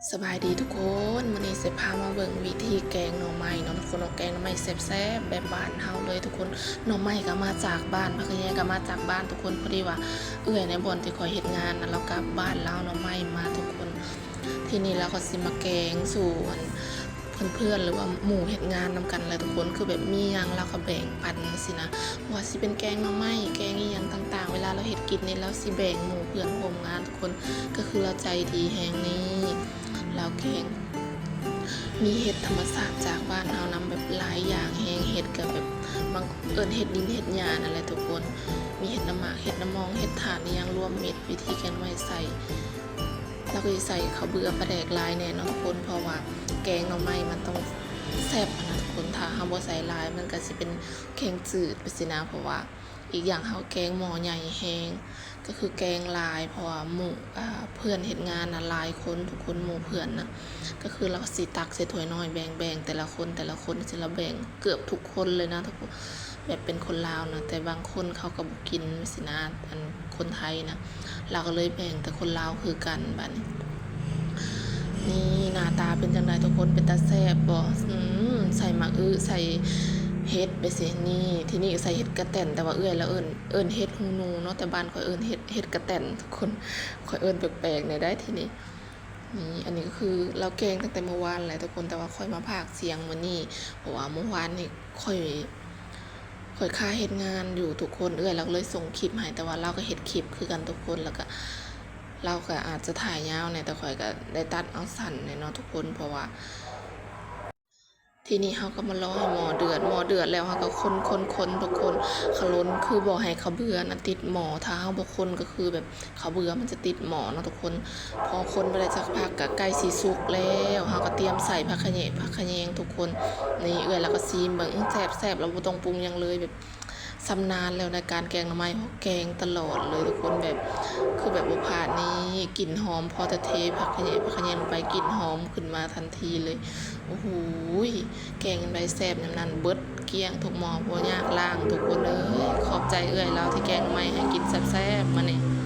ສະບາຍດີທຸກຄົນ, ມື້ນີ້ຊິພາມາເບິ່ງວິທີແກງໜໍ່ໄມ້ເນາະທຸກຄົນເນາະ, ແກງໜໍ່ໄມ້ແຊບໆ ແບບບ້ານເຮົາເລີຍທຸກຄົນ. ໜໍ່ໄມ້ກໍມາຈາກບ້ານ, ຜັກຂະແຍງກໍມາຈາກບ້ານທຸກຄົນ. ພໍດີວ່າເອື້ອຍໃນບ່ອນທີ່ຂ້ອຍເຮັດງານນະ ລາວກັບບ້ານລາວໜໍ່ໄມ້ມາທຸກຄົນ. ທີນີ້ລາວກໍຊິມາແກງສູ່ອັນ ເພື່ອນໆ ຫຼືວ່າໝູ່ເຮັດງານນຳກັນແຫຼະທຸກຄົນ, ຄືແບບມີຫຍັງລາວກໍແບ່ງປັນຊີ້ນະ, ບໍ່ວ່າຊິເປັນແກງໜໍ່ໄມ້ ແກງອີ່ຫຍັງຕ່າງໆ ເວລາລາວເຮັດກິນນີ້ ລາວຊິແບ່ງໝູ່ເພື່ອນຮ່ວມງານທຸກຄົນ, ກໍຄືລາວໃຈດີແຮງນີ້. ລາວແກງມີເຫັດທຳມະຊາດຈາກບ້ານເຮົານຳ ແບບຫຼາຍຢ່າງແຮງ, ເຫັດກໍແບບບາງເອີ້ນເຫັດດິນເຫັດຫຍ້ານັ້ນແຫຼະທຸກຄົນ, ມີເຫັດນ້ຳໝາກ ເຫັດນ້ຳມອງ ເຫັດຖ່ານ ອີ່ຫຍັງລວມເມັດ. ວິທີແກງໜໍ່ໄມ້ໃສ່ ລາວກໍຊິໃສ່ເຂົ້າເບືອປາແດກຫຼາຍແດ່ເນາະທຸກຄົນ, ເພາະວ່າແກງໜໍ່ໄມ້ມັນຕ້ອງແຊບຫັ້ນນະທຸກຄົນ, ຖ້າເຮົາບໍ່ໃສ່ຫຼາຍມັນກໍຊິເປັນແກງຈືດໄປຊີ້ນະ. ເພາະວ່າອີກຢ່າງເຮົາແກງໝໍ້ໃຫຍ່ແຮງ ກໍຄືແກງຫຼາຍ ເພາະວ່າໝູ່ ອ່າ ເພື່ອນເຮັດງານນະຫຼາຍຄົນທຸກຄົນ, ໝູ່ເພື່ອນນະ ກໍຄືລາວກໍຊິຕັກໃສ່ຖ້ວຍນ້ອຍ ແບ່ງໆ ແຕ່ລະຄົນ ແຕ່ລະຄົນ ຊິລາວແບ່ງເກືອບທຸກຄົນເລີຍນະທຸກຄົນ. ແບບເປັນຄົນລາວນະ ແຕ່ບາງຄົນເຂົາກໍບໍ່ກິນຊີ້ນະ ອັນຄົນໄທນະ, ລາວກໍເລີຍແບ່ງແຕ່ຄົນລາວຄືກັນ. ບາດນີ້ ນີ້ໜ້າຕາເປັນຈັ່ງໃດທຸກຄົນ, ເປັນຕາແຊບບໍ່? ອືມ ໃສ່ໝາກອຶ ໃສ່ເຫັດໄປຊີ້ນີ້. ທີນີ້ກໍໃສ່ເຫັດກະແຕ່ນ ແຕ່ວ່າເອື້ອຍລາວເອີ້ນ ເອີ້ນເຫັດຫູໜູເນາະ, ແຕ່ບ້ານຂ້ອຍເອີ້ນເຫັດ ເຫັດກະແຕ່ນທຸກຄົນ, ຂ້ອຍເອີ້ນແປກໆ ແດ່ໄດ໋ທີນີ້. ນີ້ ອັນນີ້ກໍຄືລາວແກງຕັ້ງແຕ່ມື້ວານແຫຼະທຸກຄົນ, ແຕ່ວ່າຂ້ອຍມາພາກສຽງມື້ນີ້ ເພາະວ່າມື້ວານນີ້ຂ້ອຍ ຂ້ອຍຄາເຮັດງານຢູ່ທຸກຄົນ, ເອື້ອຍລາວກໍເລີຍສົ່ງຄລິບໃຫ້, ແຕ່ວ່າລາວກໍເຮັດຄລິບຄືກັນທຸກຄົນ, ແລ້ວກໍລາວກໍອາດຈະຖ່າຍຍາວແດ່ ແຕ່ຂ້ອຍກໍໄດ້ຕັດເອົາສັ້ນແດ່ເນາະທຸກຄົນ. ເພາະວ່າ ທີນີ້ເຮົາກໍມາລໍໃຫ້ໝໍ້ເດືອດ, ໝໍ້ເດືອດແລ້ວເຮົາກໍຄົນໆໆ ທຸກຄົນ, ຂະລົນຄືບໍ່ໃຫ້ເຂົ້າເບືອນະຕິດໝໍ້, ຖ້າເຮົາບໍ່ຄົນກໍຄືແບບ ເຂົ້າເບືອມັນຈະຕິດໝໍ້ເນາະທຸກຄົນ. ພໍຄົນໄປໄດ້ຈັກພັກກໍໃກ້ຊິສຸກແລ້ວ, ເຮົາກໍຕຽມໃສ່ຜັກຂະແຍງ ຜັກຂະແຍງທຸກຄົນ. ນີ້ເອື້ອຍລາວກໍຊີມເບິ່ງ ອື ແຊບໆ ລາວບໍ່ຕ້ອງປຸງຫຍັງເລີຍ, ແບບຊຳນານແລ້ວໃນການແກງໜໍ່ໄມ້, ເພາະແກງຕະຫຼອດເລີຍທຸກຄົນ, ແບບ ຄືແບບບໍ່ພາດນີ້. ກິ່ນຫອມພໍແຕ່ເທຜັກຂະແຍງ ຜັກຂະແຍງລົງໄປ ກິ່ນຫອມຂຶ້ນມາທັນທີເລີຍ. ໂອ້ໂຫ ແກງຍາມໃດແຊບຍາມນັ້ນ, ເບິດກ້ຽງທຸກໝໍ້ ບໍ່ຍາກລ້າງທຸກຄົນເອີຍ. ຂອບໃຈເອື້ອຍລາວທີ່ແກງໜໍ່ໄມ້ໃຫ້ກິນແຊບໆ ມື້ນີ້.